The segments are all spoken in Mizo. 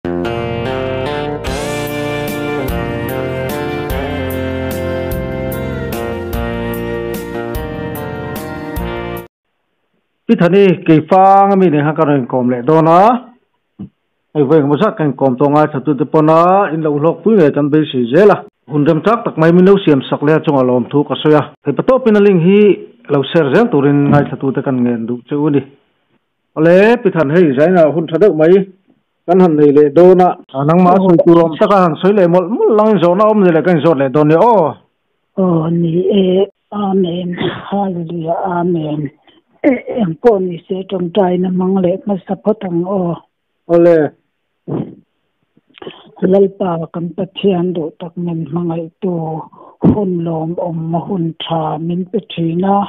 Pi Thani, kei fang ami nen khan ka rawn inkawm leh dawn a, hei vawi engemaw zat ka inkawm tawh ngai thatute te pawn a, in lo hlawk pui ngei kan beisei zel a. Hun rem tak tak mai min lo siam sak leh a chungah lawmthu ka sawi a, hei patawpin a link hi lo share zel turin ngaithlatute kan ngen duh che u a ni. Awle, Pi Than, hei zaina hun tha deuh mai kan han nei leh dawn a. Nangmah sawi tur awm taka han sawi leh mawlh mawlh langin zawhna awm ni leh ka inzawt leh dawn nia aw. Aw ni e, Amen, Hallelujah, Amen. Eng pawh ni se tawngtaina hmang leh hmasa phawt ang aw. Awle. Lalpa kan Pathian duh tak min hmangaihtu hun lawmawm hun tha min pe thin a,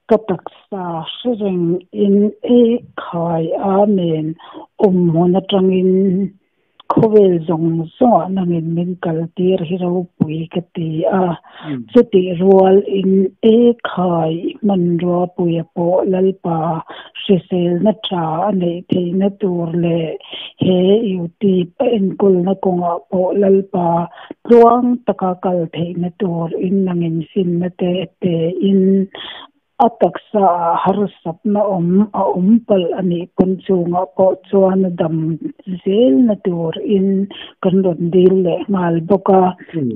ka taksa hre reng in ei khai Amen awm hmun atangin Khawvel zawng zawngah nangin min kaltir hi ropui ka ti a, chutih rual in e khai i hmanrua puia pawh Lalpa hriselna tha a neih theihna tur leh he YouTube a enkawlna kawngah pawh Lalpa tluang taka kal theihna tur in nangin finna te pe in A taksa ah harsatna awm a awm palh a nih pawn chungah pawh chuan a dam zelna tur in kan rawn dil leh nghal bawk a.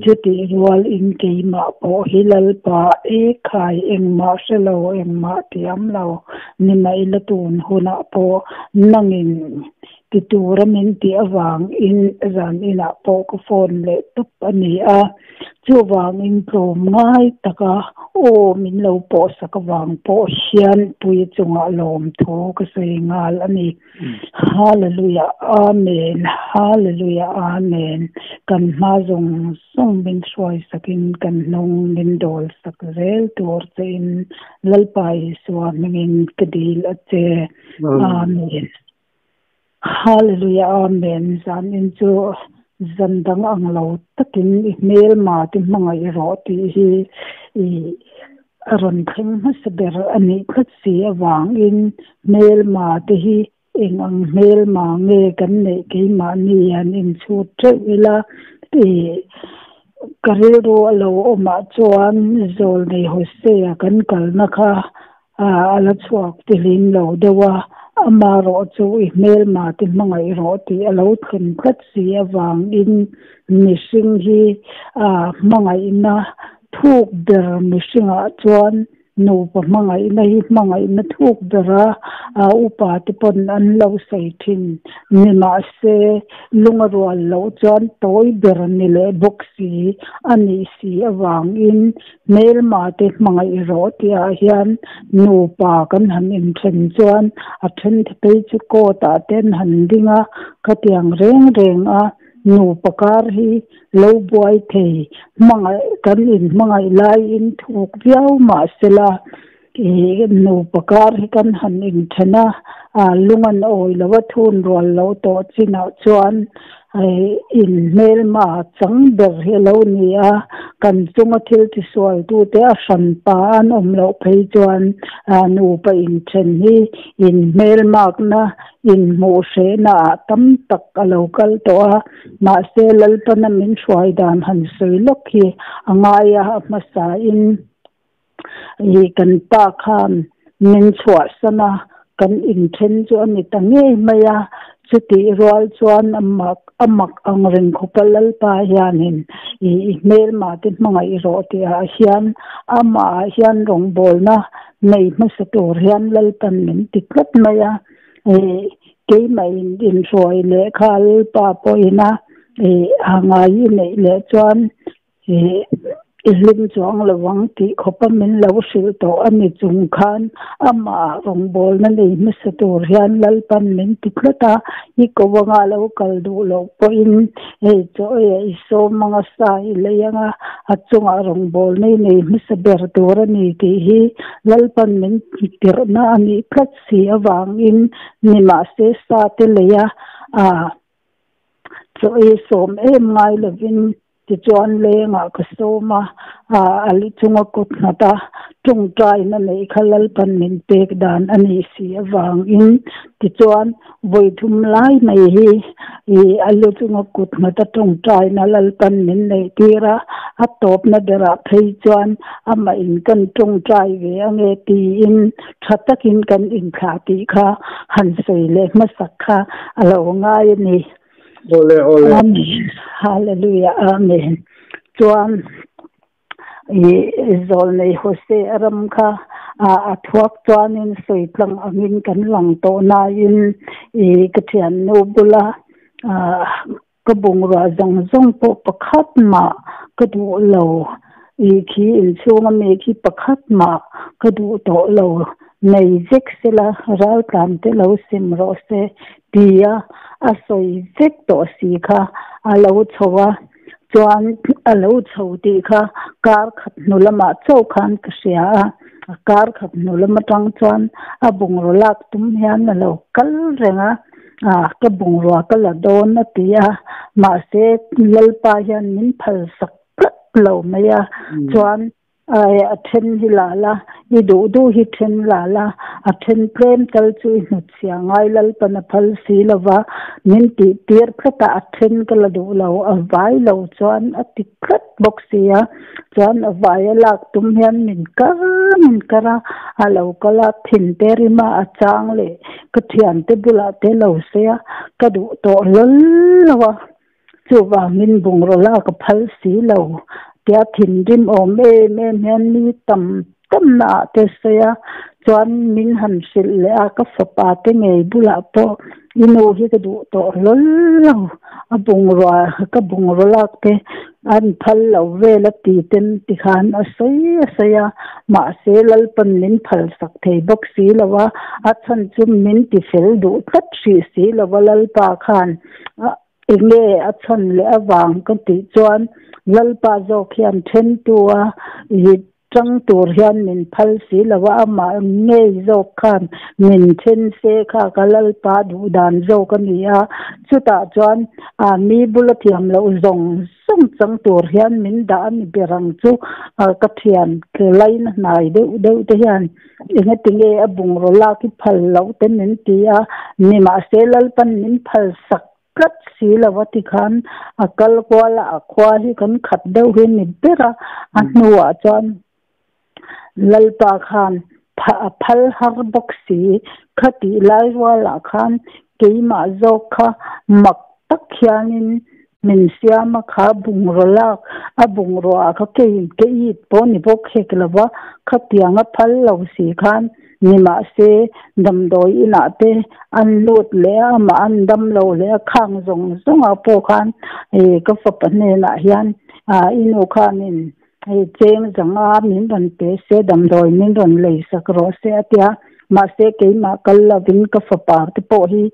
Chutih rual in keimah pawh hi Lalpa e khai engmah hre lo engmah thiam lo ni mai la tun hunah pawh nangin ti tura min tih avang in zan inah pawh ka phone leh tawp a ni a. Chuvangin tlawm ngai taka aw min lo pawhsak avang pawh hian pui chungah lawmthu ka sawi nghal a ni. Hallelujah Amen Hallelujah Amen Kan hma zawng zawng min hruaisakin kan hnung min dawlsak zel tur chein Lalpa Isua hmingin ka dil a che. Amen. Hallelujah Amen Zanin chu zan dang ang lo takin i hmelma te hmangaih rawh tih hi i a rawn thleng hmasa ber a nih tlat si avangin hmelma te hi eng ang hmelma nge kan neih keimahni han inchhut teuh ila i ka rilru a lo awmah chuan Zawlnei Hosea kan kalna kha A la chhuak ti hlim lo deuh a, amarawh chu i hmelma te hmangaih rawh tih a lo thlen tlat si avangin mihring hi a hmangaihna thuk ber mihringah chuan nupa hmangaihna hi hmangaihna thuk bera upa te pawn an lo sawi thin ni mahse lunga rual loh chuan tawi ber ni leh bawk si a nih si avangin Hmelma te hmangaih rawh tihah hian nupa kan han inthen chuan a then te phei chu court ah te an han ding a, khatiang reng reng a nupa kar hi lo buai thei hmangaih kan inhmangaih laiin thuk viau mahsela ih nupa kar hi kan han inthen a, lung an awi lo a thun rual lo tawh chinah chuan Hei in hmelma chang ber hi a lo ni a, kan chunga thil tisualtute a hranpa an awm loh phei chuan nupa inthen hi in hmelmakna inhmuh hrehna ah tam tak a lo kal tawh a, mahse Lalpana min hruai dan han sawi lawk hi a ngai a, a hmasa in ih kan pa khan min chhuahsan a, kan inthen chu a ni ta ngei mai a, chutih rual chuan a mak a mak ang reng khawp a Lalpa hianin ih i hmelma te hmangaih rawh tihah hian amahah hian rawngbawlna nei hmasa tur hian Lalpan min ti tlat mai a, ih keimah in inhruai leh kha Lalpa pawhin a ih a ngai i neih leh chuan Ih, i hlim chuang lo ang tih khawpa min lo hrilh tawh a ni chung khan amah rawngbawlna nei hmasa tur hian Lalpan min ti tlat a, i ko anga lo kal duh loh pawhin hei chaw ei ah i sawm anga sa i lei anga a chungah rawngbawlna i nei hmasa ber tur a ni tih hi Lalpan min tirhna a nih tlat si avangin nimahse sa te lei a, ah chaw ei sawm em ngai lovin Tichuan lengah ka sawm a, a lu chunga kut nghat a, tawngtaina neih kha Lalpan min pek dan a nih si avangin tichuan vawi thum lai mai hi I a lu chunga kut nghata tawngtaina Lalpan min neih tir a, a tawpna berah phei chuan amah in kan tawngtai ve ange tiin tha takin kan inthlah tih kha han sawi leh hmasak kha a lo ngai a ni. Awle awle. Amen. Hallelujah. Amen. Chuan I zawlnei Hose a ram kha a thuak chuanin sawi tlang angin kan lang tawh nain i ka thiannu bula ka bungrua zawng zawng pawh pakhat mah ka duh lo. I khi inchhung ami khi pakhat mah ka duh tawh lo. Nei vek sela raltlan te lo sim rawh se tia a sawi vek tawh si kha a lo chho a. Chuan a lo chho tih kha kar khat hnu lamah chauh khan ka hria a, kar khat hnu lam atang chuan a bungraw lak tum hian a lo kal reng a, ka bungrua ka la dawn a ti a, mahse Lalpa hian min phalsak tlat lo mai a, chuan A then hi la la, i duh duh hi then la la, a then tlem tal chu i hnut chhia ngai Lalpan a phal si lo va, min tih tir tlat a, a then ka la duh lo, a vai lo chuan a ti tlat bawk si a, chuan a vai a lak tum hian min kar min kar a, a lo kal a, thin te rima a chang leh ka thiante bulah te lo sawi a, ka duh tawh hlawl lo a. Chuvangin bungraw lak a phal si lo tia thinrim awm em em hian mi tam tamna ah te sawi a, chuan min han hrilh leh a, ka fapa te ngei bulah pawh i nu hi ka duh tawh hlawl lo, a bungrua ka bungraw lak te an phal lo vel a ti ten tikhan a sawi a sawi a, mahse Lalpan min phal sak thei bawk si lo a, a chhan chu min ti fel duh tlat hrih si lo a Lalpa khan. Enge a chhan leh avang ka tih chuan Lalpa zawk hian thentu a i tang tur hian min phal si lo a, amah ngei zawk khan min then se kha ka Lalpa duh dan zawk a ni a, chutah chuan a mi bula thiam loh zawng zawng chang tur hian min dah a ni ber ang chu ka thian laina hnai deuh deuh te hian. Engatinge a bungraw lak hi phal loh te min ti a, nimahse Lalpan min phal sak tlat si lo a ti khan a kal kual a, a khua hi kan khat deuh hi ni ber a, a hnuah chuan Lalpa khan a phal har bawk si, khatih lai rualah khan keimah zawk kha mak tak hianin Min siam a kha bungraw lak a bungraw ah kha kei ka it pawh ni bawk hek lo va, khatiang a phal lo si khan ni mahse damdawi inah te an lut leh a, amah an dam lo leh a khang zawng zawng ah pawh khan ka fapa hnenah hian i nu khanin hei cheng zanga min rawn pe se damdawi min rawn lei sak rawh se a tia mahse keimah kal lovin ka fapa te pawh hi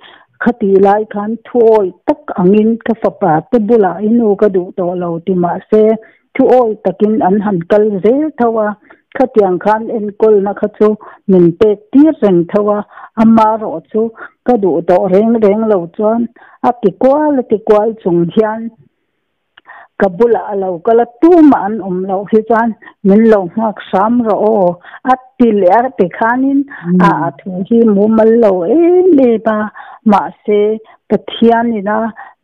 khatih lai khan thuawi tak angin ka fapa te bulah i nu ka duh tawh lo ti mahse thuawi takin an han kal zel tho a khatiang khan enkawlna kha chu min pek tir reng tho a amarawh chu ka duh tawh reng reng lo chuan a ti kual a ti kual chung hian Ka bulah a lo kal a, tumah an awm loh hi chuan min lo nghak hram rawh aw a ti leh a ti khanin a a thu hi mumal lo em em a, mahse Pathianin a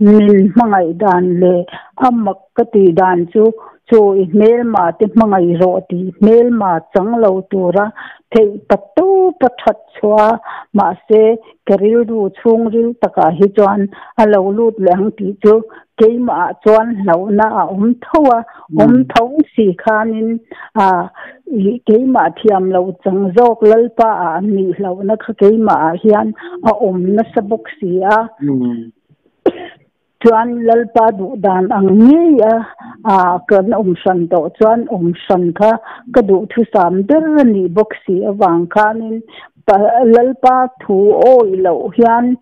min hmangaih dan leh a mak ka tih dan chu chu i hmelma te hmangaih rawh tih hmelma chang lo tura theih patawp a that chhuah a, mahse ka rilru chhungril takah hi chuan a lo lut leh ang tih chu Keimahah chuan hlauhna a awm tho a, awm tho si khanin keimah thiam lo chang zawk Lalpa ah an nih hlauhna kha keimahah hian a awm nasa bawk si a. Chuan Lalpa duh dan ang ngei a kan awm hran tawh chuan awm hran kha ka duhthusam ber a nih bawk si avang khanin Lalpa thu awih loh hian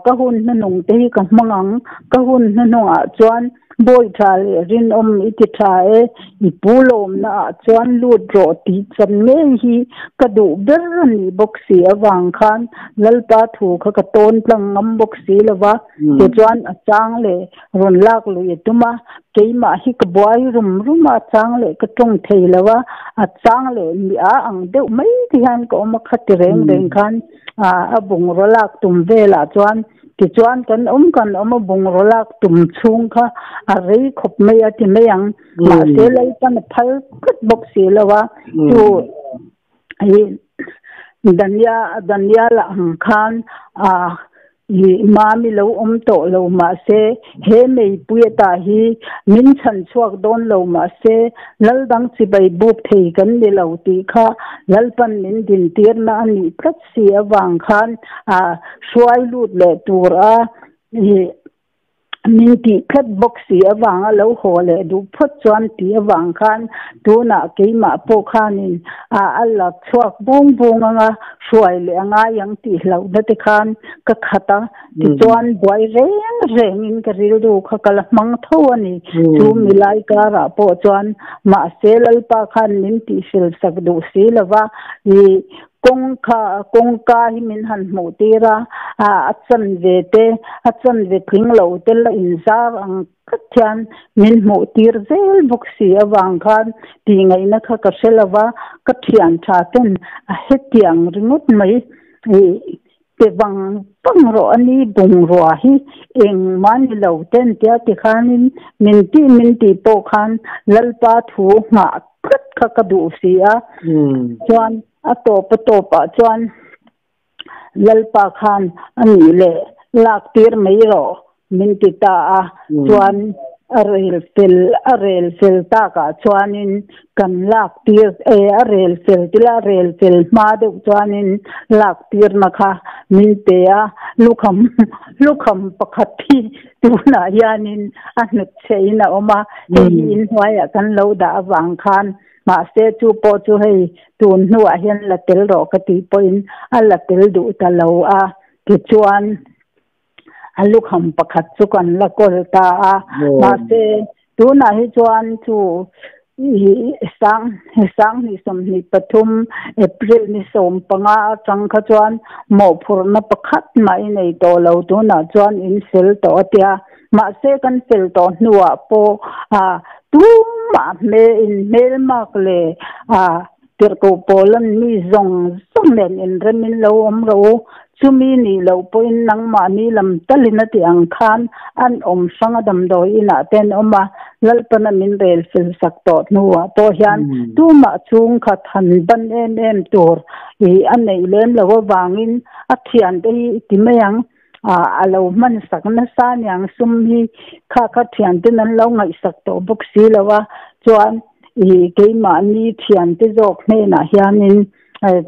ka hun hnuhnung te hi ka hmang ang, ka hun hnuhnungah chuan bawi tha leh rinawm i ti tha e, i pu lawmna ah chuan lut rawh tih chan ngei hi ka duh ber a nih bawk si avang khan Lalpa thu kha ka tawn tlang ngam bawk si lo va, tichuan a chang leh rawn lak lui a tum a, keimah hi ka buai rum rum a, a chang leh ka tawng thei lo a, a chang leh mi a ang deuh mai te hian ka awm a, khati reng reng khan a bungraw lak tum velah chuan Tichuan kan awm kan awm a bungraw lak tum chhung kha a rei khawp mai a ti mai ang. Mahse Lalpan a phal tlat bawk si lo a, chu i Dania Daniala ang khan a i Mami lo awm tawh lo mahse he meipui ata hi min chhan chhuak dawn lo mahse Laldang chibai buk thei kan ni lo tih kha Lalpan min dintirna a nih tlat si avang khan a hruai lut leh tur a i min tih tlat bawk si avanga lo haw leh duh phawt chuan tih avang khan tunah keimah pawh khanin a a la chhuak bung bung anga hruai leh a ngai ang tih hlauhna te khan ka khat a, tichuan buai reng rengin ka rilru kha ka la hmang tho a ni. Chu milai karah pawh chuan mahse Lalpa khan min tihfel sak duh si lova i Kawngka kawngka hi min han hmuh tir a, a chanve te, a chanve tling lo te la inzar ang tlat hian min hmuh tir zel bawk si avang khan tih ngaihna kha ka hre lo va, ka thian tha ten a hetiang ringawt mai ih pe vang vang rawh a ni bungrua hi engmah ni lo ten tia tikhanin min tih min tih pawh khan Lalpa thu nghah tlat kha ka duh si a, chuan a tawp a tawpah chuan Lalpa khan a nih leh lak tir mai rawh min ti ta a, chuan a rel fel a rel fel takah chuanin kan lak tir e a rel fel tila a rel fel hma deuh chuanin lak tirna kha min pe a, lukham lukham pakhat hi tunah hianin a hnut chhe in a awm a, hei hi inhnuaiah kan lo dah avang khan mahse chu pawh chu hei tun hnuah hian la tel rawh ka tih pawhin a la tel duh ta lo a, tichuan a lukham pakhat chu kan la kawl ta a, mahse tunah hi chuan chu Sang sanghnih 23 April ni 15 atang kha chuan mawhphurhna pakhat mah i nei tawh lo tunah chuan in fel tawh a tia. Mahse kan fel tawh hnuah pawh tumah hmel in hmelmak leh Tirhkoh Paulan mi zawng zawng nen inremin lo awm rawh u, chumi nih loh pawhin nangmahni lam talin a tih ang khan an awm hrang a damdawi inah te an awm a, Lalpana min rel fel sak tawh hnuah pawh hian tumah chhungkhat han ban em em tur i a neih lem loh avangin a thiante hi i ti mai ang, a lo hman sak nasa aniang sum hi kha kha thianten an lo ngaihsak tawh bawk si lo a, chuan i keimahni thiante zawk hnenah hianin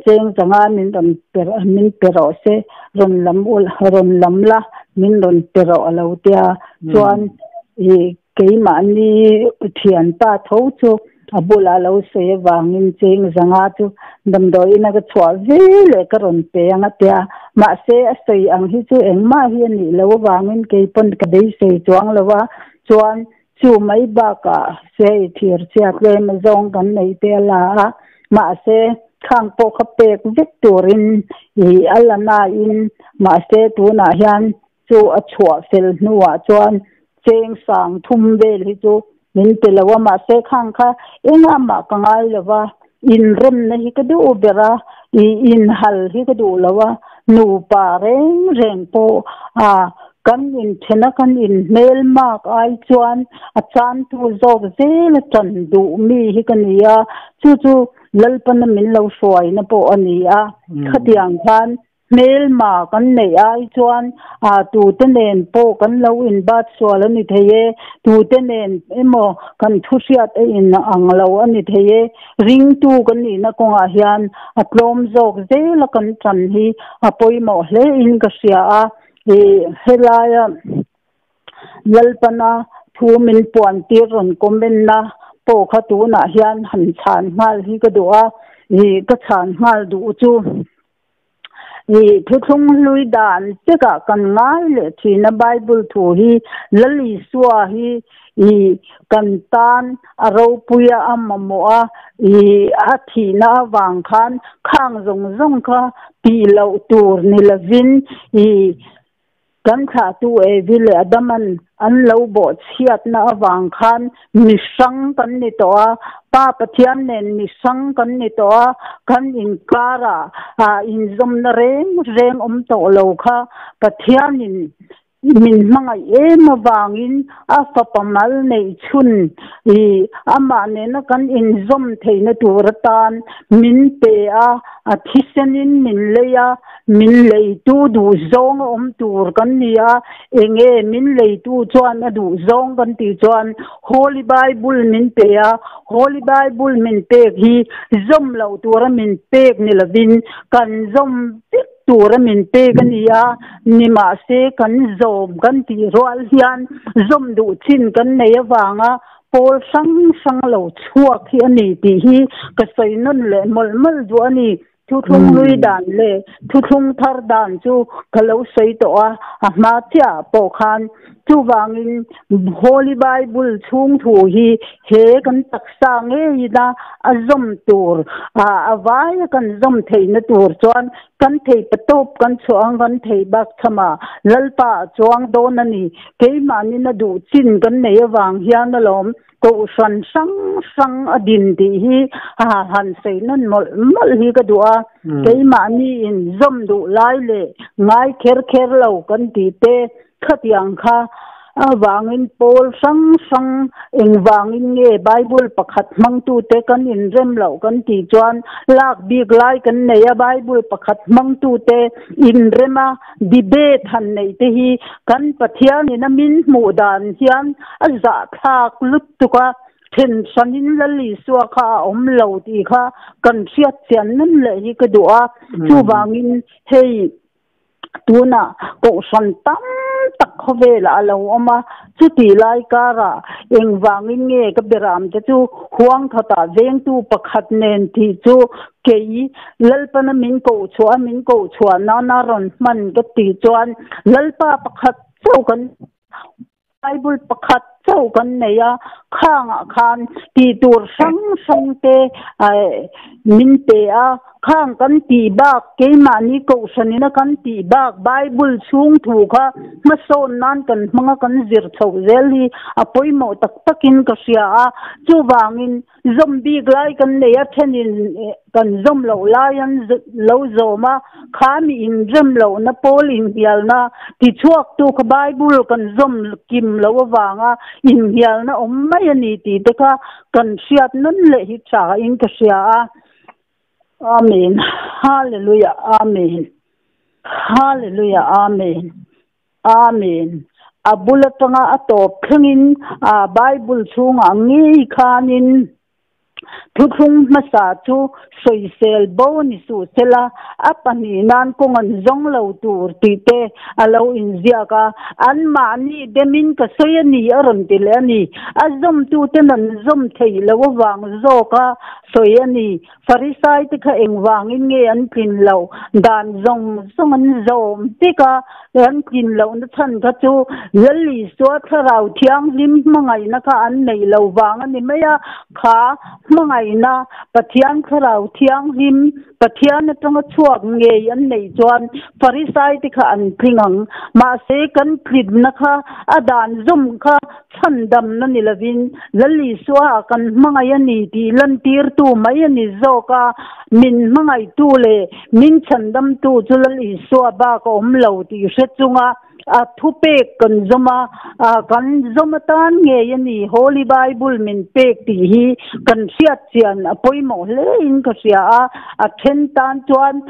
cheng changa min rawn pe min pe rawh se rawn lam ul rawn lam la min rawn pe rawh a lo tia chuan i Keimahni thianpa tho chu a bulah lo sawi avangin cheng zanga chu damdawiin a ka chhuah ve leh ka rawn pe ang a tia. Mahse a sawi ang hi chu engmah hi a nih loh avangin kei pawn ka beisei chuang lo a, chuan chu mai bakah sei thir chhia tlem azawng kan nei te a la a, mahse khang pawh kha pek vek turin ih a la nain mahse tunah hian Chu a chhuah fel hnuah chuan cheng sang thum vel hi chu min pe lo a, mahse khang kha engah mah ka ngai lo va, inremna hi ka duh ber a, i inhal hi ka duh lo a, nupa reng reng pawh a kan inthen a kan inhmelmak ai chuan a chantu zawk zel a tan duh mi hi ka ni a, chu chu Lalpana min lo hruaina pawh a ni a, khatiang khan Hmelma kan neih ai chuan tute nen pawh kan lo inbat sual a ni thei e, tute nen emaw kan thu hriat a in ang lo a ni thei e. Ringtu kan nihna kawngah hian a tlawm zawk zela kan tan hi a pawimawh hle in ka hria a, helaia Lalpana thu min puan tir rawn comment na pawh kha tunah hian han chhan nghal hi ka duh a, ka chhan nghal duh chu. I thuthlung hlui dan vekah kan ngai leh thin a, Bible thu hi Lal Isua hi i kan tan a ropui a, a mamawh a, i a thihna avang khan khang zawng zawng kha tih loh tur ni lovin i Kan thlahtu Evi leh Adaman an lo bawhchhiatna avang khan mi hrang kan ni tawh a, Pa Pathian nen mi hrang kan ni tawh a, kan inkarah inzawmna reng reng awm tawh lo kha Pathianin Min hmangaih em avangin a fapa mal neih chhun i amah nena kan inzawm theihna tur atan min pe a, a thisenin min lei a, min leitu duhzawng a awm tur kan ni a, enge min leitu chuan a duhzawng kan tih chuan Holy Bible min pe a, Holy Bible min pek hi zawm loh tura min pek ni lovin kan zawm vek tura min pek a ni a, nimahse kan zawm kan tih rual hian zawm duh chin kan nei avanga pawl hrang hrang lo chhuak hi a ni tih hi ka sawi nawn leh mawlh mawlh duh a ni. Thuthlung hlui dan leh thuthlung thar dan chu ka lo sawi tawh a, a hma chiah pawh khan. Chuvangin Holy Bible chhung thu hi he kan taksa ngeina a zawm tur, a vaia kan zawm theihna tur chuan kan thei patawp kan chhuah ang, kan thei bak chhamah Lalpa a chuang dawn a ni. Keimahnin a duh chin kan nei avang hian alawm Kohhran hrang hrang a din tih hi han sawi nawn mawlh mawlh hi ka duh a, keimahni in zawm duh lai leh ngai kher kher lo kan tih te khatiang kha avangin pawl hrang hrang engvangin nge Bible pakhat hmangtute kan inrem loh kan tih chuan lak bik lai kan nei a, Bible pakhat hmangtute inrem a debate han neih te hi kan Pathianin a min hmuh dan hian a zahthlak lutuk a, then hranin Lal Isua kha a awm lo tih kha kan hriat chian nun leh hi ka duh a, chuvangin hei tunah kohhran tam tak khawvelah a lo awm a, chutih lai karah engvangin nge ka beram te chu huang khatah vengtu pakhat nen tih chu Kei, Lalpana min koh chhuah a, min koh chhuah nana rawn hman ka tih chuan Lalpa pakhat chauh kan Bible pakhat chauh kan nei a, khangah khan tih tur hrang hrang te min pe a, khang kan tih bak keimahni kohhranina kan tih bak Bible chhung thu kha hmasawn nan kan hmang a, kan zir chhoh zel hi a pawimawh tak takin ka hria a, chuvangin Zawm bik lai kan nei a, thenin kan zawm loh lai an lo zawm a, kha mi inrem lohna pawl inhnialna tichhuaktu kha Bible kan zawm kim loh avanga inhnialna awm mai a ni tih te kha kan hriat nawn leh hi tha in ka hria a. Amen. Hallelujah. Amen. Hallelujah. Amen. Amen. A bul atanga a tawp thlengin a Bible chhungah ngei khanin thuthlung hmasa chu sawisel bo ni suh sela, a pahnih nan kawng an zawng lo tur tih te a lo inziak a, anmahni demin ka sawi a ni a rawn ti leh a ni. A zawmtuten an zawm theih loh avang zawka sawi a ni. Farisai te kha engvangin nge an tlin loh? Dan zawng zawng an zawm vek a, an tlin lohna chhan kha chu Lal Isua Thlarau Thianghlim hmangaihna kha an neih loh vang a ni mai a, kha hmangaihna Pathian Thlarau Thianghlim Pathian atanga chhuak ngei an neih chuan Farisai te kha an tling ang. Mahse kan tlinna kha a dan zawm kha Chhandamna ni lovin Lal Isua kan hmangaih a ni tih lantirtu mai a ni zawk a, min hmangaihtu leh min chhandamtu chu Lal Isua bak a awm lo tih hre chunga a thupek kan zawm a, kan zawm atan ngei a ni Holy Bible min pek tih hi kan hriat chian a pawimawh hle in ka hria a, a then tan chuan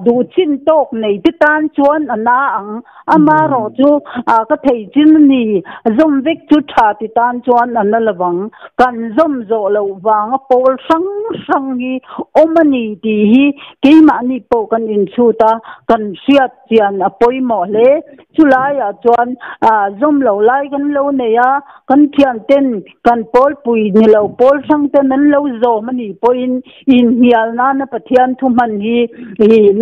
duh chin tawk nei te tan chuan a na ang. Amarawh chu ka thei chin a ni, zawm vek chu tha ti tan chuan a na lovang. Kan zawm zawh loh vanga pawl hrang hrang hi awm a ni tih hi keimahni pawh kan inchhut a, kan hriat chian a pawimawh hle. Chulaiah chuan zawm loh lai kan lo nei a, kan thianten kan pawlpui ni lo pawl hrang ten an lo zawm a nih pawhin inhnial nana Pathian thu hman hi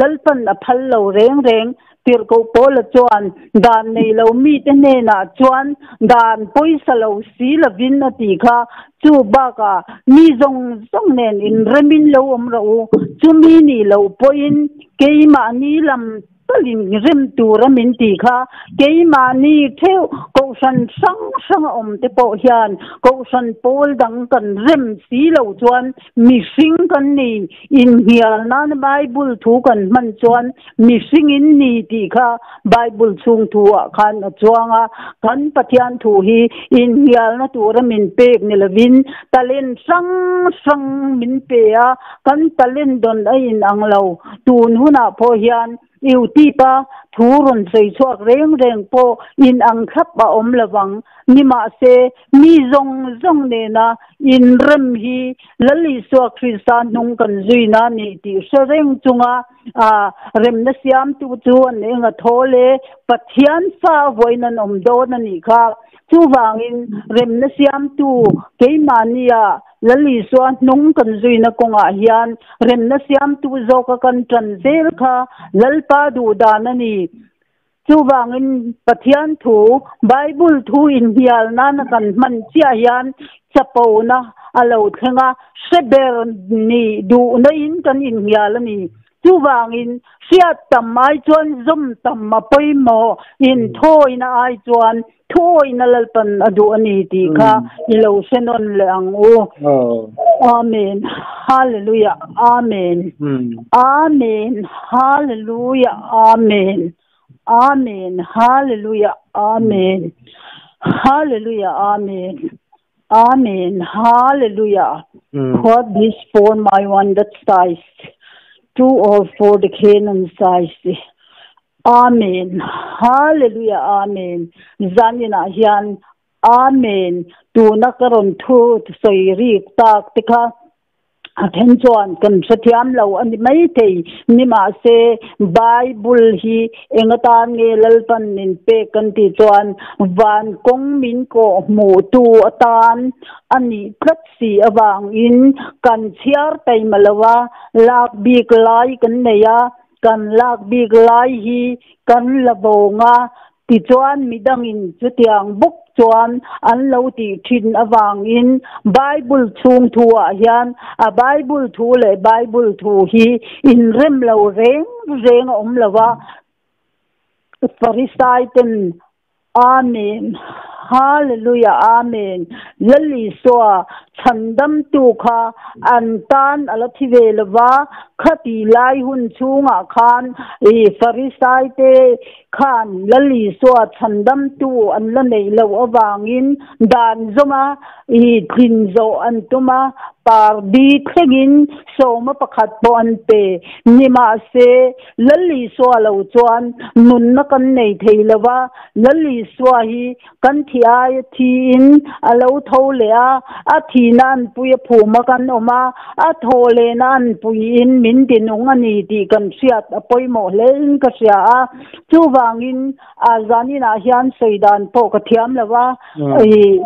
Lalpan a phal lo reng reng. Tirhkoh Paula chuan dan nei lo mite hnenah chuan dan pawisa lo si lovin a ti kha. Chu bakah mi zawng zawng nen inremin lo awm rawh u, chumi nih loh pawhin keimahni lam talin rem tura min ti kha. Keimahni theuh Kohhran. Kohhran hrang hranga awm te pawh hian kohhran pawl dang kan rem si lo chuan mihring kan ni. Inhnial nana Bible thu kan hman chuan mihring in ni tih kha Bible chhung thu ah khan a chuang a. Kan Pathian thu hi inhnialna tura min pek ni lovin talent hrang hrang min pe a, kan talent dawn a inang lo. Tun hunah pawh hian Youtube-a thu rawn sawi chhuak reng reng pawh inang thlap a awm lovang. Nimahse, mi zawng zawng nena inrem hi Lal Isua Krista hnung kan zuina a nih tih hre reng chunga remna siamtu chu an eng a thawl e, Pathian fa a vawiin an awm dawn a nih kha. Chuvangin, remna siamtu keimahnia Lal Isua hnung kan zuina kawngah hian remna siamtu zawka kan ṭan zel kha Lalpa duh dan a ni. Chuvangin Pathian thu, Bible thu inhnial nana kan hman chiah hian chapona a lo thleng a, hre ber nih duhna in kan inhnial a ni. Chuvangin hriat tam ai chuan zawm tam a pawimawh, inthawina ai chuan thuawina Lalpan a duh a ni tih kha i lo hre nawn leh ang u. Amen. Hallelujah. Amen. Amen. Hallelujah. Amen. Amen. Hallelujah. Amen. Hallelujah. Amen. Amen. Hallelujah. What this for my one that size? Two or four the Canaan size. Amen Hallelujah Amen Zanin ah hian Amen tuna ka rawn thu sawi rik tak te kha a then chuan kan hrethiam lo a ni maithei ni mahse Bible hi eng atan nge Lalpan min pek kan tih chuan van kawng min kawh hmuh tu atan a nih tlat si avangin kan chhiar taima lo a lak bik lai kan nei a Kan lak bik lai hi kan la vawng a, tichuan midangin chutiang bawk chuan an lo tih thin avangin Bible chhung thu ah hian a Bible thu leh Bible thu hi inrem lo reng reng a awm lo a, Farisai ten Amen Hallelujah Amen Lal Isua chhandamtu kha an tan a la thi ve lova, khati lai hun chhungah khan i Farisai te khan Lal Isua chhandamtu an la neih loh avangin dan zawma i tlin zawh an tum a, pardi thlengin sawma pakhat pawh an pe. Nimahse, Lal Isua lo chuan nunna kan nei thei lo va, Lal Isua hi kan thi aia thiin a lo tho leh a, a thihna anpui a phuma kan awm a, a thaw lehna anpuiin min ti nung a ni tih kan hriat a pawimawh hlein ka hria a. Chuvangin a zaninah hian sawi dan pawh ka thiam lo va, i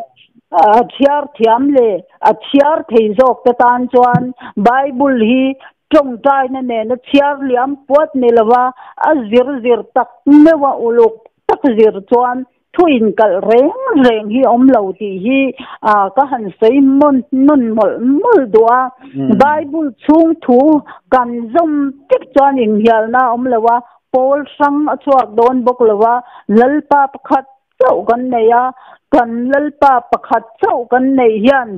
a chhiar thiam leh a chhiar thei zawk te tan chuan Bible hi Tawngtaina nena chhiar liam puat ni lova a zir zir tak meuh a uluk tak zir chuan thu inkalh reng reng hi awm lo tih hi ka han sawi nawn mawlh mawlh duh a. Bible chhung thu kan zawm vek chuan inhnialna a awm lo a, pawl hrang a chhuak dawn bawk lo a, Lalpa pakhat chauh kan nei a, kan Lalpa pakhat chauh kan neih hian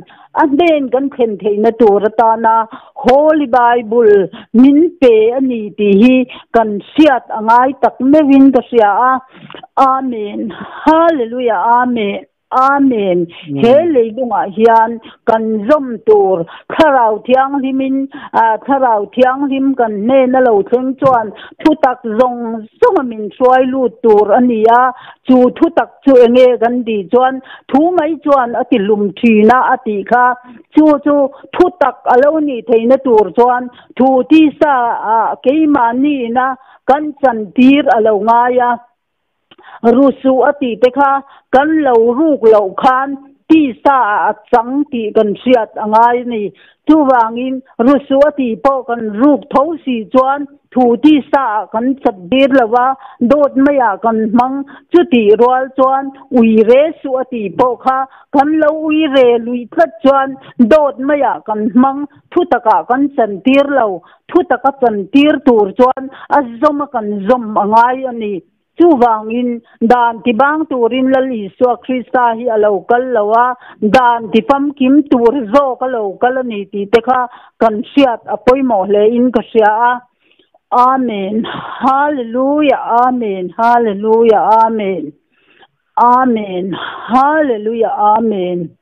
a hnen kan thlen theihna tur atana Holy Bible min pe a ni tih hi kan hriat a ngai tak meuhin ka hria a. Amen. Hallelujah Amen. Amen. He leilungah hian kan zawm tur Thlarau Thianghlimin Thlarau Thianghlim kan hnena lo thleng chuan thutak zawng zawnga min hruai lut tur a ni a, chu thutak chu enge kan tih chuan thu mai chuan a ti hlum thin a a tih kha. Chu chu thutak a lo nih theihna tur chuan thu tisa ah keimahniina kan chantir a lo ngai a. Rusuh a tih te kha kan lo ruk loh khan tisa ah a chang tih kan hriat a ngai a ni. Chuvangin rusuh a tih pawh kan ruk tho si chuan thu tisa ah kan chat dir lo a, dawt maiah kan hmang. Chutih rual chuan ui re suh a tih pawh kha kan lo ui re luih tlat chuan dawt maiah kan hmang. Thu takah kan chantir lo. Thu taka chantir tur chuan a zawm a kan zawm a ngai a ni. Chuvangin, dan tibang turin Lal Isua Krista hi a lo kal lo a, dan tifamkim tur zawk a lo kal a ni tih te kha kan hriat a pawimawh hle in ka hria a. Amen. Hallelujah Amen Hallelujah Amen Amen Hallelujah Amen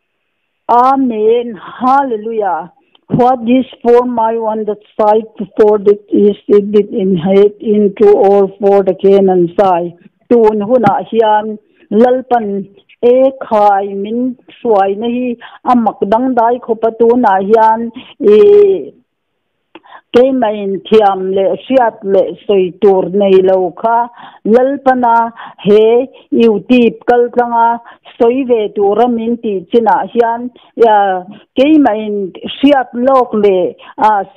Amen Hallelujah What is for my one that side for the east it did inherit into all for the Canaan side tun hunah hian Lalpan e khai min hruaina hi a mak dangdai khawpa tunah hian i Keimahin thiam leh hriat leh sawi tur nei lo kha Lalpana he YouTube kaltlanga sawi ve tura min tih chinah hian keimahin hriat lawk leh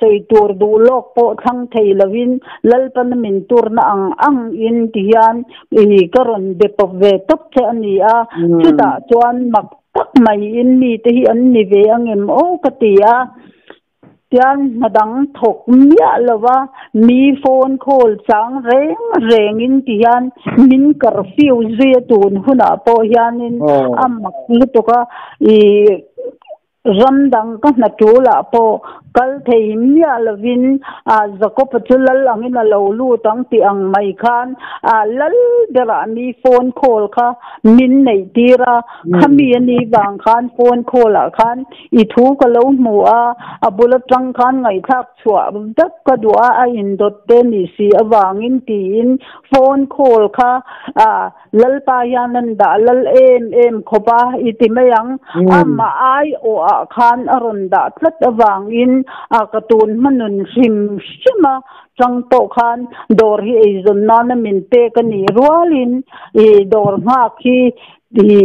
sawi tur duh lawk pawh thlang thei lovin Lalpana min turna ang ang in ti hian ka rawn be pawp ve tawp che a ni a, chutah chuan mak tak maiin mite hi an ni ve angem aw ka ti a. Tian hna dang thawk miah lova mi phone call chang reng rengin ti hian min curfew zui a tun hunah pawh hianin a mak lutuk a, ih ram dang ka hna tulah pawh kal thei miah lovin ah Jacob-a chu lal angin a lo lut ang tih ang mai khan ah lal berah mi phone call kha min neih tir a, khami a nih vang khan phone call ah khan I thu ka lo hmu a, a bul atang khan ngaihthlak chhuah vek ka duh a, a indawt te nih si avangin tiin phone call kha Lalpa hian an dah lal em em khawp a, i ti mai ang. Amah aiawh ah khan a rawn dah tlat avangin ka tun hmanun hrim hrim a tang pawh khan dawr hi eizawn nana min pek a nih rualin i dawr nghak hi Ti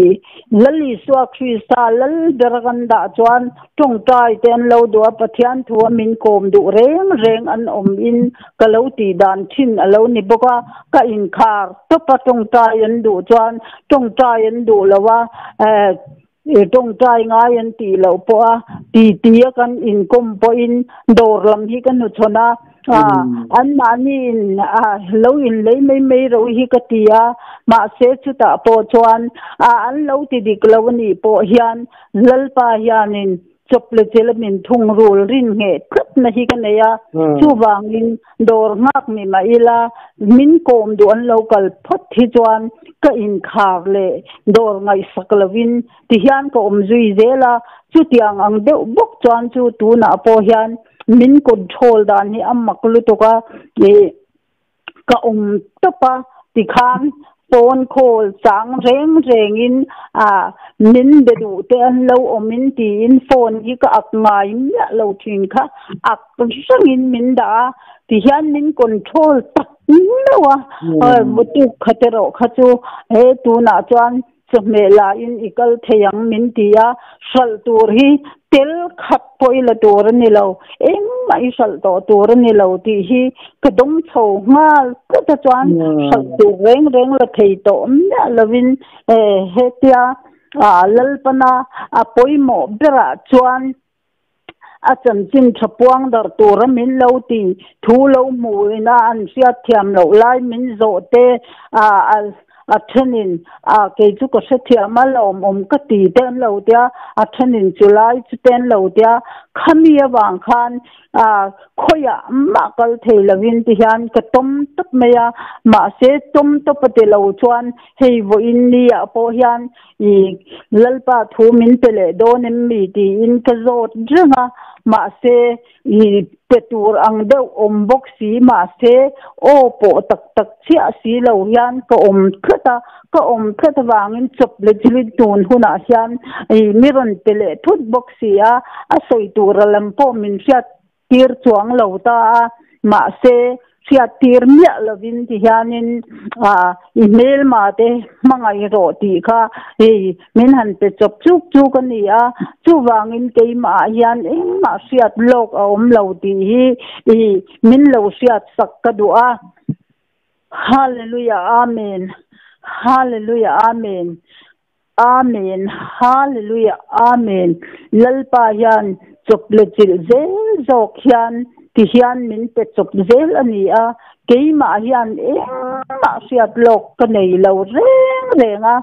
Lal Isua Krista lal ber kan dah chuan tawngtai te an lo duh a, Pathian thu a min kawm duh reng reng an awm in ka lo tih dan thin a lo ni bawk a, ka inkhar tawp a tawngtai an duh chuan tawngtai an duh lo a, tawngtai ngai an tih loh pawh a ti ti a kan inkawm pawhin dawr lam hi ka hnuchhawn a. Anmahni in lo in lei mai mai ro hi ka ti a, mahse chutah pawh chuan an lo ti dik lo a nih pawh hian Lalpa hianin chawp leh chil a min thung rul rin ngheh tlat na hi ka nei a, chuvangin dawr nghak ni mah ila min kawm duh an lo kal phawt hi chuan ka inkhar leh dawr ngaihsak lovin tihian ka awm zui zel a, chutiang ang deuh bawk chuan chu tunah pawh hian Min control dan hi a mak lutuk a, ih ka awm tawp a tikhan phone call chang reng rengin ah min be duh te an lo awm in tiin phone hi ka ak ngai miah lo thin kha ak rengin min dah a tihian min control tak meuh a, tuk khat erawh kha chu he tunah chuan Chawhmeh lahin i kal thei ang min ti a, hralh tur hi tel khat pawh i la tur a ni lo, engmah i hralh tawh tur a ni lo tih hi ka dawng chho nghal tlat a chuan hralh tur reng reng la thei tawh miah lovin hetia Lalpana a pawimawh berah chuan a chanchin tha puang darh tura min lo ti thu lo hmu ina an hriat thiam loh lai min zawh te a thenin kei chu ka hrethiam a lawmawm ka ti te an lo tia a thenin chu lai chu te an lo tia khami avang khan khawiah mah kal thei lovin ti hian ka tawm tawp mai a mahse tawm tawp a ti lo chuan hei vawiin ni ah pawh hian I Lalpa thu min pe leh dawn em mi tiin ka zawt reng a, mahse i pe tur ang deuh awm bawk si, mahse aw pawh tak tak chiah si lo hian ka awm tlat a, ka awm tlat avangin chawp leh chilin tun hunah hian i mi rawn pe leh thut bawk si a, a sawi tura lam pawh min hriat tir chuang lo ta a, mahse hriat tir miah lovin ti hianin i hmelma te hmangaih rawh tih kha hei min han pe chawp chuk chuk a ni a, chuvangin keimah ah hian engmah hriat lawk a awm lo tih hi i min lo hriat sak ka duh a. Hallelujah Amen Hallelujah Amen. Amen Hallelujah Amen Lalpa hian chawp leh chilh zel zawk hian ti hian min pe chawp zel a ni a, Keimah hian engmah hriat lawk ka nei lo reng reng a,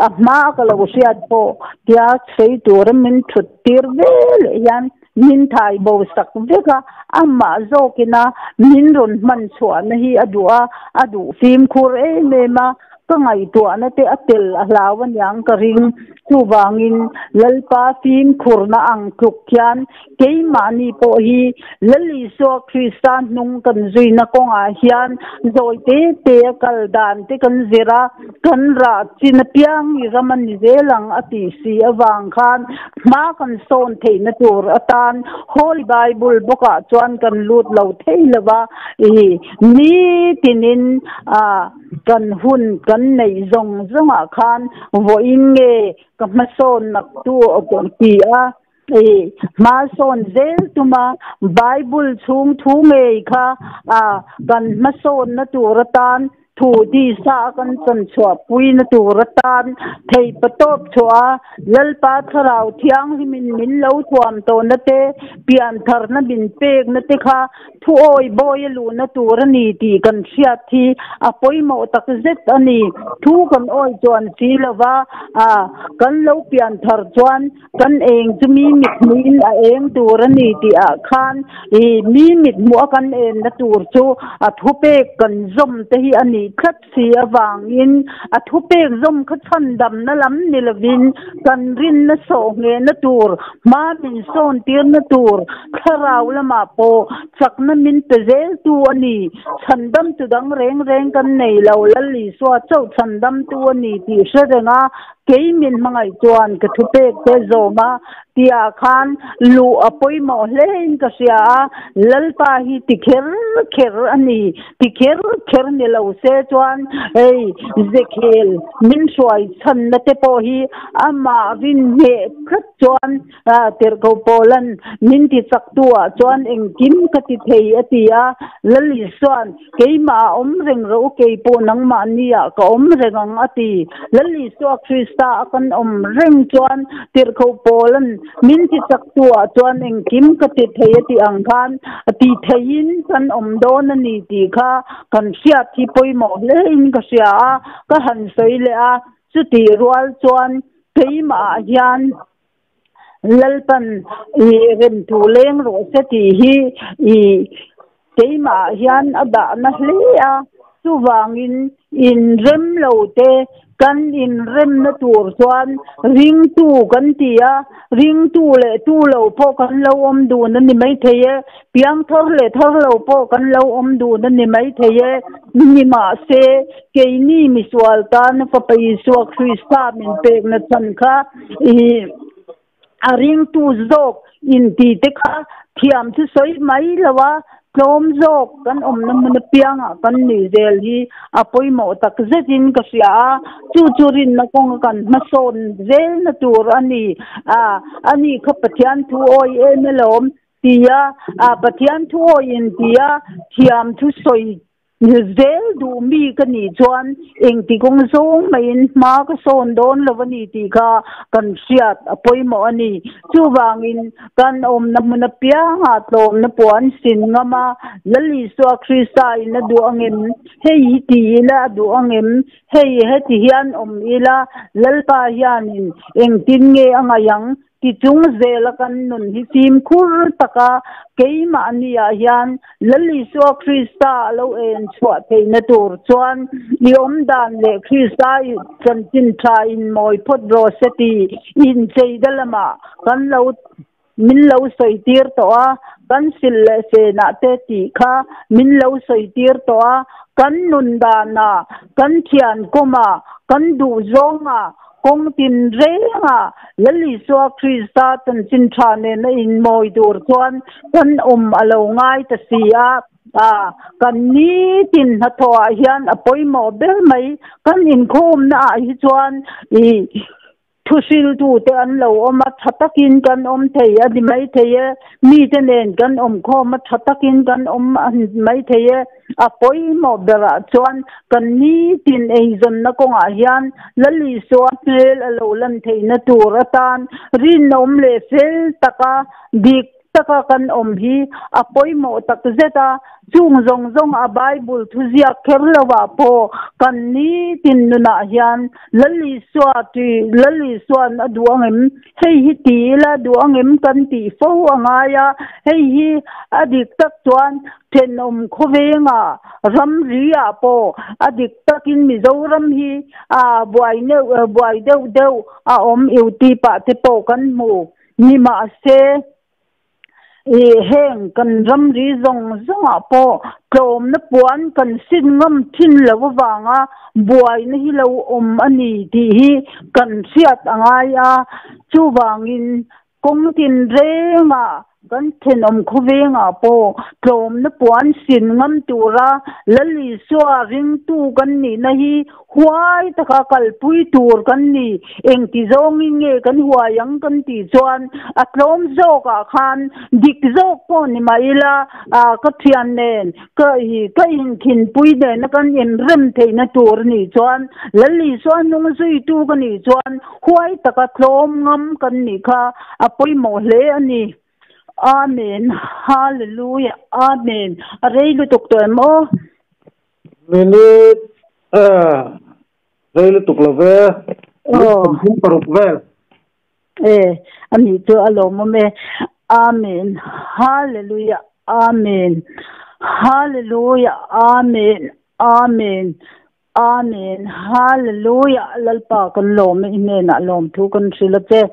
a hma ka lo hriat pawh tia sawi tura min thut tir ve leh hian min thai bo sak vek a, amah zawkina min rawn hman chhuahna hi a duh a, a duh fimkhur em em a, ka ngaihtuahna te a tel a hlau aniang ka ring. Chuvangin Lalpa fimkhurna ang tluk hian Keimahni pawh hi Lal Isua Krista hnung kan zuina kawngah hian zawi te te a kal dan te kan zir a, kan rah chin apiang i ram a ni zel ang a tih si avang khan hma kan sawn theihna tur atan Holy Bible bawkah chuan kan lut lo thei lo va, i nitinin a kan hun kan neih zawng zawngah khan vawiin nge ka hmasawn nak tu ti a. I hmasawn zel tuma Bible chhung thu ngei kha a kan hmasawnna tur atan thu tisa a kan chanchhuah puina tur atan theihpatawp chhuah a Lalpa Thlarau Thianghlimin min lo thuam tawhna te, piantharna min pekna te kha Thuawi bawi a luhna tur a ni tih kan hriat hi a pawimawh tak zet a ni. Thu kan awi chuan si lova, a kan lo pian thar chuan kan eng chu mi mithmuhin a eng tur a ni tih ah khan i mi mithmuh a kan enna tur chu a thupek kan zawm te hi a nih tlat si avangin a thupek zawm kha chhandamna lam ni lovin kan rinna sawh nghehna tur, hma min sawn tirna tur, thlarau lamah pawh chakna min pe zeltu a ni. Chhandamtu dang reng reng kan nei lo, Lal Isua chauh chhandamtu a ni tih hre reng a, kei min hmangaih chuan ka thupek te zawm a tihah khan luh a pawimawh hlein ka hria a, Lalpa hi ti kher kher a ni. Ti kher kher ni lo se chuan hei Zekhel min hruai chhanna te pawh hi amah rin ngheh tlat chuan tirhkoh Paulan min ti chak tu ah chuan engkim ka ti thei a ti a, Lal Isuan keimah ah awm reng rawh u kei pawh nangmahni ah ka awm reng ang a ti. Lal Isua Krista a kan awm reng chuan tirhkoh Paulan Min ti chak tu ah chuan engkim ka ti thei a tih ang khan ti theiin kan awm dawn a ni tih kha kan hriat hi pawimawh hle in ka hria a, ka han sawi leh a, chutih rual chuan keimah ah hian Lalpan i remthu leng rawh se tih hi i keimah ah hian a dahna hle a, chuvangin inrem lo te kan inremna tur chuan ringtu kan ti a, ringtu leh tu lo pawh kan lo awm dun a ni maithei e, piangthar leh thar lo pawh kan lo awm dun a ni maithei e, nimahse keini misual tana Fapa Isua Krista min pekna chhan kha i A ringtu zawk inti te kha thiam chu sawi mai lo a, tlawm zawk kan awmna hmun apiangah kan nuih zel hi a pawimawh tak zetin ka hria a, chu chu rinna kawnga kan hmasawn zelna tur a ni. A, ani kha Pathian thu awi em alawm tia, a Pathian thu awi intia thiam thu sawi Zel duh mi ka nih chuan engti kawng zawng maiin hma ka sawn dawn lo a ni tih kha kan hriat a pawimawh a ni. Chuvangin kan awmna hmun apiangah tlawmna puan sin ngam a, Lal Isua Krista in a duh angem? Hei hi ti ila a duh angem? Hei heti hian awm ila Lalpa hianin engtin nge a ngaih ang? Tichung zela kan nun hi fimkhur taka keimahniah hian Lal Isua Krista a lo en chhuah theihna tur chuan i awmdan leh Krista chanchin tha inmawi phawt rawh se ti incheida lamah kan lo min lo sawitir tawh a, kan sil leh senah te tih kha min lo sawitir tawh a, kan nun danah, kan thian kawmah, kan duhzawngah, Kawng tin rengah Lal Isua Krista chanchin tha nena inmawi tur chuan kan awm a lo ngai ta si a. A, kan nitin hnathawhah hian a pawimawh ber mai. Kan inkhawmna ah hi chuan i thuhriltute an lo awm a, tha takin kan awm thei a ni maithei e. Mite nen kan awmkhawm a, tha takin kan awm a ni maithei e. A pawimawh berah chuan kan nitin eizawnna kawngah hian Lal Isua hmel a lo lan theihna tur atan rinawm leh fel taka dik taka kan awm hi a pawimawh tak zet a. Chung zawng zawng a Bible thuziak kher lovah pawh kan nitin nunah hian Lal Isua tih Lal Isua'n a duh angem? Hei hi ti ila duh angem kan tih fo a ngai a, hei hi a dik tak chuan thenawm khawvengah ramri ah pawh a dik takin Mizoram hi a buai neuh buai deuh deuh a awm iuti pah te pawh kan hmu ni mahse Ih, heng kan ramri zawng zawngah pawh tlawmna puan kan sin ngam thin lo avanga buaina hi lo awm a ni tih hi kan hriat a ngai a. Chuvangin kawng tinrengah kan thenawm khawvengah pawh tlawmna puan sin ngam tura Lal Isua ringtu kan nihna hi Huai taka kalpui tur kan ni. Engti zawngin nge kan huai ang kan tih chuan a tlawm zawkah khan dik zawk pawh ni mah ila ka thian nen ka hi ka inkhinpui nena kan inrem theihna tur a nih chuan Lal Isua hnung zuitu ka nih chuan huai taka tlawm ngam kan nih kha a pawimawh hle a ni. Amen. Hallelujah. Amen. A rei lutuk tawh em aw? Minute rei lutuk lo ve, minute 36 vel. E, ani chu a lawmawm e. Amen. Hallelujah. Amen. Hallelujah. Amen. Amen. Amen. Hallelujah. Lalpa kan lawm e, i hnenah lawmthu kan hrilh a che.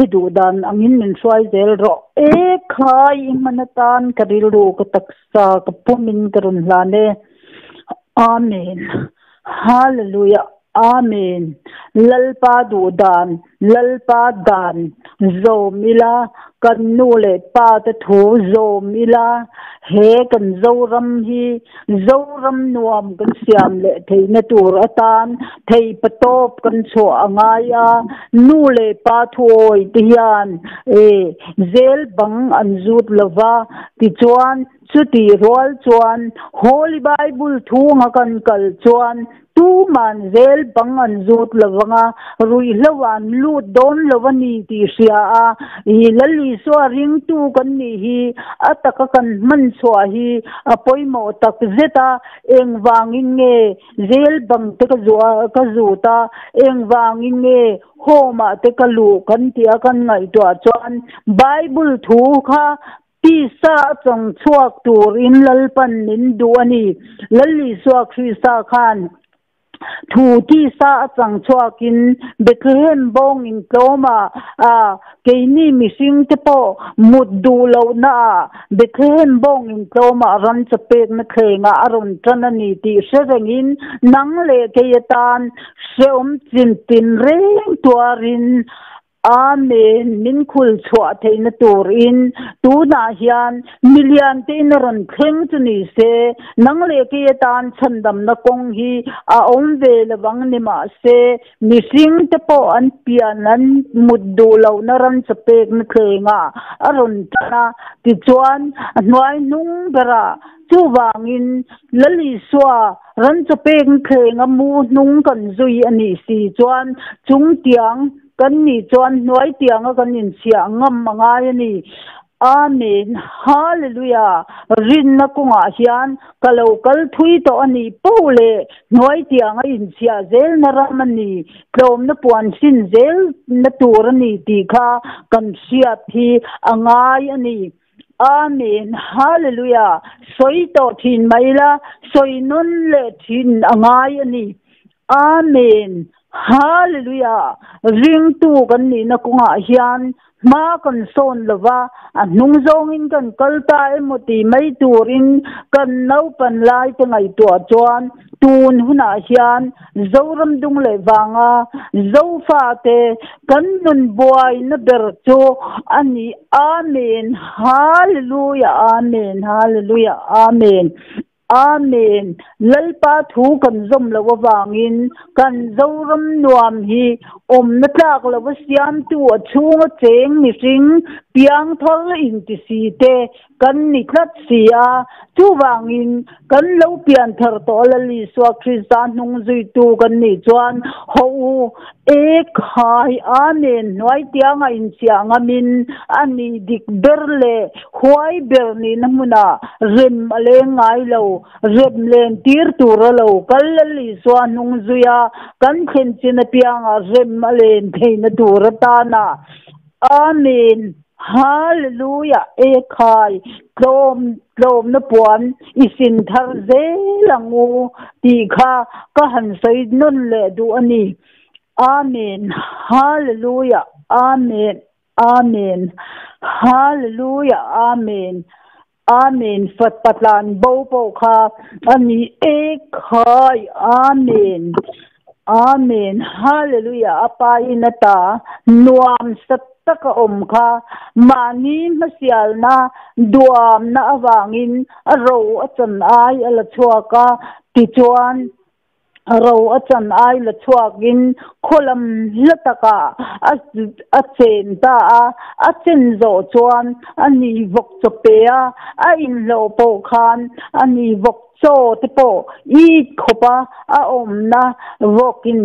I duh dan angin min hruai zel rawh. E khai, i hman atan ka rilru ka taksa. Sa ka pawmin ka rawn hlan e. Amen. Hallelujah. Amen. Lalpa duh dan, Lalpa dan zawm ila, kan nu leh pa te thu zawm ila, he kan Zoram hi Zoram nuam kan siam leh theihna tur atan theihpatawp kan chhuah a ngai a, nu leh pa thuawi te hian e zel bang an zut lova, Tichuan, chutih rual chuan Holy Bible thunga kan kal chuan tuman zel bang an zut lo vang a, ruihhlo an lut dawn lo a ni tih hria a, i Lal Isua ringtu kan nih hi a taka kan hman chhuah hi a pawimawh tak zet a, engvangin nge zel bang te ka zuah ka zut a, engvangin nge home ah te ka luh kan tih a kan ngaihtuah chuan Bible thu kha Tisa a chawng chhuak turin Lalpan min duh a ni. Lal Isua Krista khan thu tisa a chang chhuakin Bethlehem bawngin tlawmah a keini mihring te pawh mut duh lohnaah Bethlehem bawngin tlawmah ram chawpekna thlengah a rawn tan a ni tih hre rengin nang leh kei atan hrehawm chin tinreng tuarin Amen, min khul chhuah theihna turin tunah hian milian te in a rawn thleng chu ni se, nang leh kei atan chhandamna kawng hi a awm ve lovang ni mahse, mihring te pawh an pian an mut duh lohna ram chawpekna thlengah a rawn tan a, tichuan a hnuai hnung berah chuvangin Lal Isua ram chawpekna thlenga mu hnung kan zui a nih si chuan chungtiang Kan nih chuan hnuai tianga kan inchhiah ngam a ngai a ni. Amen. Hallelujah. Rinna kawngah hian ka lo kal thui tawh a nih poh leh hnuai tianga inchhiah zelna ram a ni, tlawmna puan hrin zelna tur a ni tih kha kan hriat hi a ngai a ni. Amen. Hallelujah. Sawi tawh thin mai la, sawi nawn leh thin a ngai a ni. Amen! Hallelujah! Ringtu kan nihna kawngah hian hma kan sawn lova, a hnung zawngin kan kal ta emaw tih mai turin kan naupan lai te ngaihtuah chuan tun hunah hian Zoram dung leh vanga Zofate kan nun buaina ber chu a ni. Amen! Hallelujah! Amen! Hallelujah! Amen! Amen. Lalpa thu kan zawm loh avangin kan Zoram nuam hi awmna tlak lova siamtu a chhunga cheng mihring piangthar intisi te kan ni tlat si a. Chuvangin kan lo pian thar tawh Lal Isua Krista hnung zuitu kan nih chuan haw u e khai Amen hnuai tianga inchiah ngamin a nih dik ber leh huai ber nihna hmunah rem a leng ngai lo. Rem len tir tur a lo kal Lal Isua hnung zuia kan thlen chin apianga rem a len theihna tur atana Amen Hallelujah Ekhai tlawm tlawmna puan i sin thar zel ang u tih kha ka han sawi nawn leh duh a ni. Amen Hallelujah Amen Amen Hallelujah Amen Amen Fat patlan bo pawh kha a ni Ekhai Amen Amen Hallelujah A pa in ata nuam sat taka awm kha mahni hmasialna duamna avangin a ro a chan ai a la chhuak a tichuan Ro a chan ai la chhuakin khaw lam hla takah a chen ta a, a chen zawh chuan a ni vawk chaw pe a, a inhlawh pawh khan a ni vawk chaw te pawh it khawpa a awmna vawkin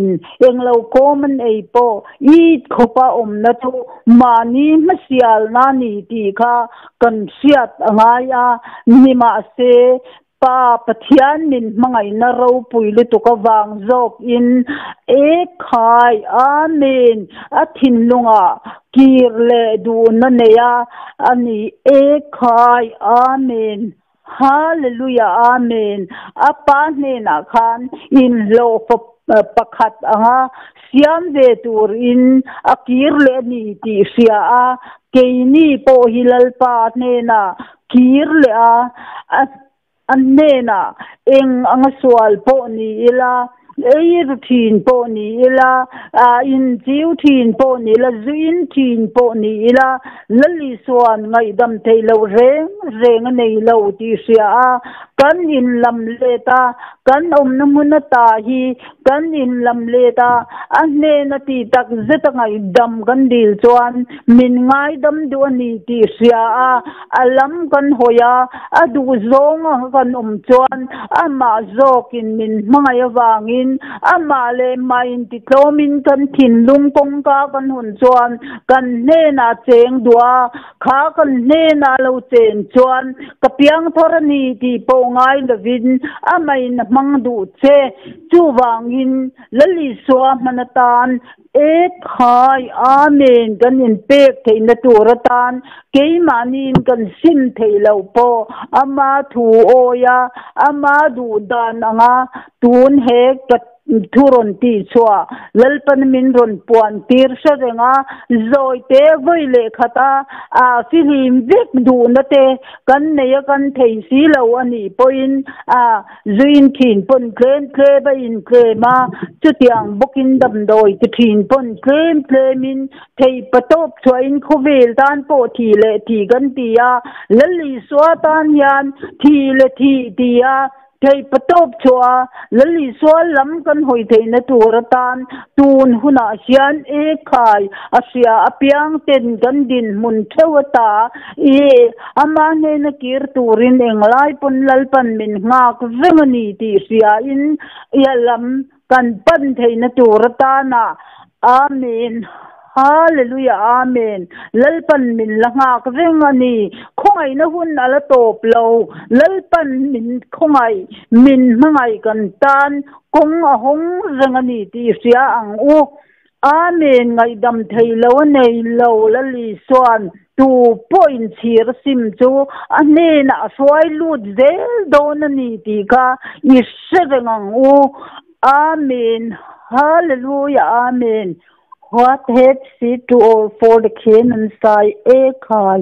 englo kawm an ei pawh it khawpa awmna chu mahni hmasialna a ni tih kha kan hriat a ngai a, nimahse Pa Pathian min hmangaihna ropui lutuk avang zawkin e khai Amen a thinlungah kir leh duhna nei a a ni e khai Amen Hallelujah Amen a Pa hnenah khan inhlawhfa pakhat anga siam ve turin a kir leh a ni tih hria a keini pawh hi Lalpa hnenah Kir leh a, a hnenah eng anga sual pawh ni ila, ei ru thin pawh ni ila, inchiu thin pawh ni ila, zuin thin pawh ni ila, Lali suan ngaihdam theih loh reng reng a nei lo tih hria a, kan inlam let a, kan awmna hmun ata hi Kan inlam let a, a hnena tih tak zeta ngaihdam kan dil chuan min ngaidam duh a ni tih hria a, a lam kan hawi a, a duh zawng anga kan awm chuan amah zawkin min hmangaih avangin amah leh mah intitlawmin kan thinlung kawngka kan hawn chuan kan hnenah cheng duh a, kha kan hnenah lo chen chuan ka piangthar a ni tih pawh ngai lovin amahin a hmang duh che. Chuvangin Lal Isua hman atan e khai Amen kan inpek theihna tur atan keimahniin kan sim theih loh pawh ama thu awia ama duh dan anga tun he ka thu rawn tih chhuah Lalpana min rawn puan tir hre reng a, zawi te vawi leh khat a a fihlim vek duhna te kan nei a kan thei si lo a nih pawhin a Zuin thin pawn tlem tlem a intlem a, chutiang bawkin damdawi ti thin pawn tlem tlemin thei patawp chhuahin khawvel tan pawh thih leh thih kan ti a, Lal Isua tan hian thih leh thih ti a, thei patawp chhuah a, Lal Isua lam kan hawi theihna tur atan tun hunah hian e khai a hria apiang ten kan dinhmun theuh ata I ama hnena kir turin englai pawn Lalpan min nghak reng a ni tih hriain i a lam kan pan theihna tur atana Amen Hallelujah Amen Lalpan min la nghak reng a ni khawngaihna hun a la tawp lo Lalpan min khawngaih min hmangaih kan tan kawng a hawng reng a ni tih hria ang u Amen ngaihdam thei lo a nei lo Lali chuan tu pawh inchhir sim chu a hnenah a hruai lut zel dawn a ni tih kha i hre reng ang u Amen Hallelujah Amen What have she to all for the Canaan sai e khai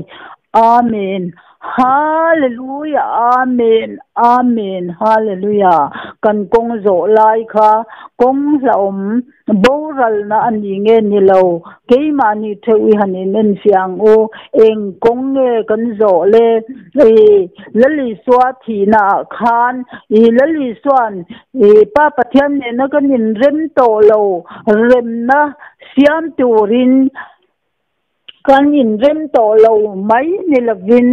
Amen Hallelujah Amen Amen Hallelujah kan kawng zawh lai kha kawng hlauhawm Boralna a ni nge ni lo, keimahni theuh i han inenfiah ang u, eng kawng nge kan zawh le? I Lal Isua thihna ah khan i Lal Isua'n i Pa Pathian nena kan inrem tawh lo remna siam turin, Kan inrem tawh lo mai ni lovin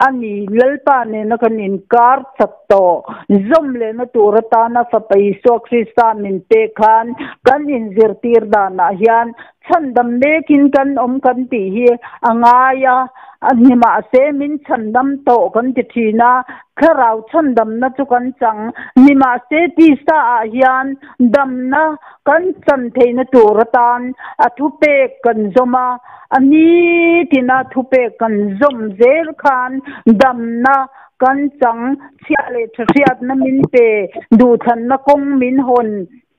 a ni Lalpa nena kan inkar chat tawh. Zawm lehna tur atana Fapa Isua Krista min pek khan kan inzirtir danah hian chhandam mekin kan awm kan tih hi a ngai a, nimahse min chhandam tawh kan ti thin a, thlarau chhandamna chu kan chang. Nimahse tisa ah hian damna kan chan theihna tur atan a thupek kan zawm a, a nitina thupek kan zawm zel khan damna kan chang chhia leh tha hriatna min pe, duhthlanna kawng min hawn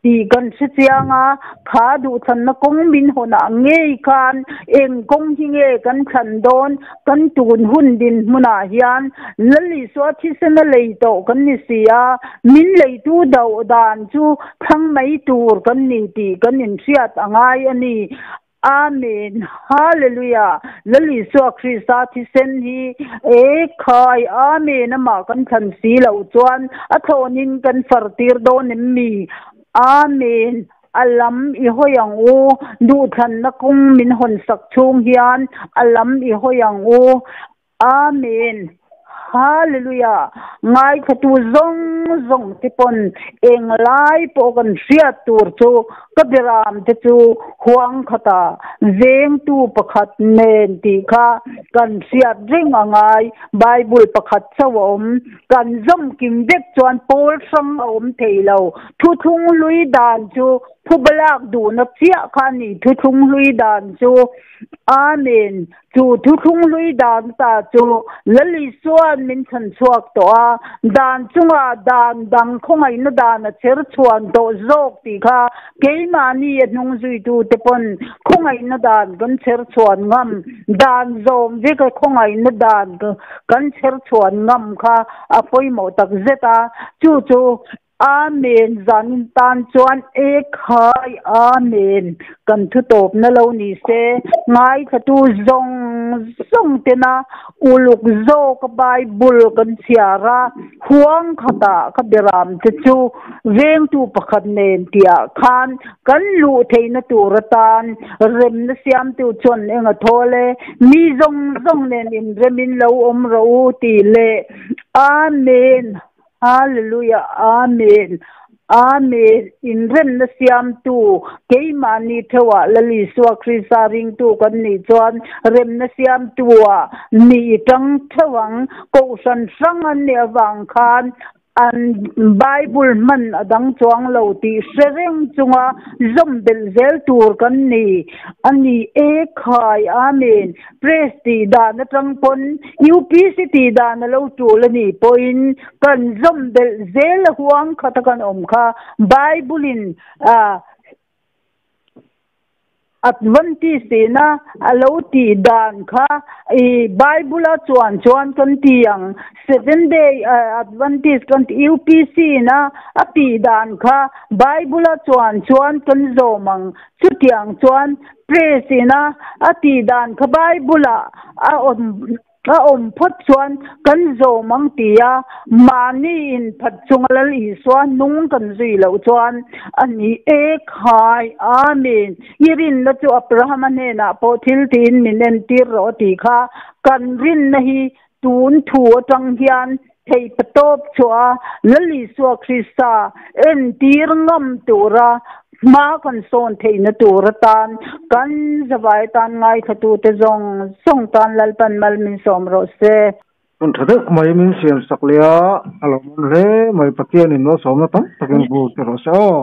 tih kan hre chiang a, kha duhthlanna kawng min hawnah ngei khan eng kawng hi nge kan thlan dawn, kan tun hun dinhmunah hian Lal Isua thisena lei tawh kan ni si a, min leitu doh dan chu thlang mai tur kan ni tih kan inhriat a ngai a ni. Amen Hallelujah Lal Isua Krista thisen hi e khai Amen amah kan thlan si loh chuan a thlawnin kan far tir dawn em mi Amen a lam i hawi ang u duhthlanna kawng min hawn sak chhung hian a lam i hawi ang u Amen Hallelujah Ngaithla tu zawng zawng te pawn englai pawh kan hriat tur chu ka biram te chu huang khata vengtu pakhat nen tih kha kan hriat reng a ngai Bible pakhat chauh a awm kan zawm kim vek chuan pawl hrang a awm thei lo thuthlung hlui dan chu phubalak duhna chiah kha a ni thuthlung hlui dan chu Amen Chu thuthlung hlui dan ta chu Lal Isua'n min chhan chhuak tawh a, dan chungah dan dang khawngaihna dan a chher chhuan tawh zawk tih kha keimahni a hnung zuitute pawn khawngaihna dan kan chher chhuan ngam, dan zawm vek a khawngaihna dan kan chher chhuan ngam kha a pawimawh takzet a, chu chu Amen zanin tan chuan e khai Amen kan thu tawpna lo ni se ngaithlatu zawng zawng tena uluk zawka Bible kan chhiar a huang khatah ka biram te chu vengtu pakhat nen tihah khan kan luh theihna tur atan remna siamtu chuan eng a thawl e mi zawng zawng nen inremin lo awm rawh u tih leh Amen. Hallelujah Amen Amen Inremna siamtu keimahni theuhah Lal Isua Krista ringtu kan nih chuan remna siamtu ah ni i tang theuh ang. Kohhran hrang an nih avang khan an Bible hman a dang chuang lo tih hre reng chunga zawm belh zel tur kan ni a ni e khai Amen. Press tih dan atang pawn UPC tih dan a lo tul a nih pawhin kan zawm belh zel a huang khat a kan awm kha Bible in Adventist ina a lo tih dan kha i Bible a chuan chuan kan ti ang Seven Day Adventist kan ti UPC ina a tih dan kha Bible a chuan chuan kan zawm ang chutiang chuan Press ina a tih dan kha Bible ah a awm a awm phawt chuan kan zawm ang ti a, mahni in phat chunga Lal Isua hnung kan zui loh chuan a ni e khai. Amen. I rinna chu Abrahama hnenah pawh thil tiin min entir rawh a tih kha kan rinna hi tun thu atang hian theih patawp chhuah a, Lal Isua Krista entir ngam tura hma kan sawn theihna tur atan kan zavai tan ngaithlatute zawng zawng tan Lalpan mal min sawm rawh se. Hun tha deuh mai min siam sak leh a, a lawmawm hle mai Pathianin malsawmna tam takin vur te rawh se aw.